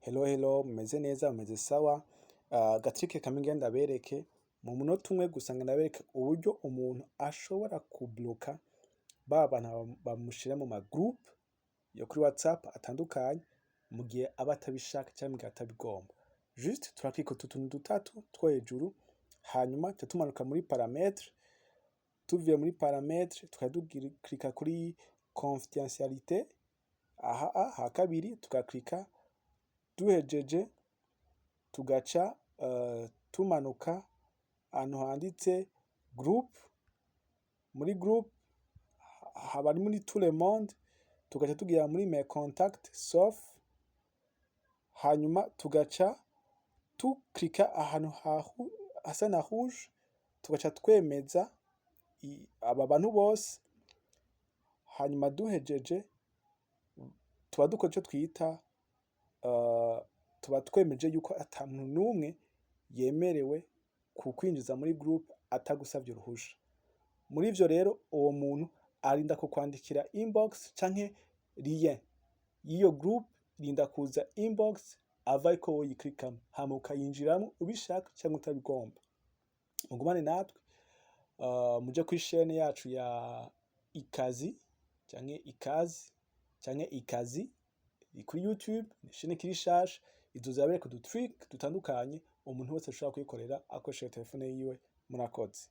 Hello hello, mumeze neza, mumeze sawa? Agatrike kamwe ngira ndabereke mu munota umwe gusa, ngo ndabereke uburyo umuntu ashobora kubloka ba bantu bamushira mu ma groupe yo kuri WhatsApp atandukanye mu gihe aba atabishaka canke mu gihe atabigomba. Juste turaklika utu tuntu dutatu two hejuru, hanyuma tuca tumanuka muri paramètres. Tuvuye muri paramètres, tukaca duklika kuri confidentialité aha ha kabiri, tugaklika. Duhejeje, tugaca tumanuka ahantu handitse groupe. Muri groupe haba ari muri tout le monde, tugaca tugira muri mes contacts sauf, hanyuma tugaca tuklika ahantu hasa na rouge, tugaca twemeza aba bantu bose. Hanyuma duhejeje, tuba dukoze ico twita tuba twemeje yuko ata muntu n'umwe yemerewe kukwinjiza muri groupe atagusavye uruhusha. Muri ivyo rero, uwo muntu arinda kukwandikira inbox canke lien y'iyo groupe irinda kuza inbox ava ariko woyiklikamwo, hama ukayinjiramwo ubishaka canke utabigomba. Mugumane natwe, muje kuri chaîne yacu ya Ikazi canke Ikazi canke Ikazi kuri YouTube. Ni chaîne ikiri nshasha, izoza irabereka udu trick dutandukanye umuntu wese ashobora kwikorera akoresheje telefone yiwe. Murakoze.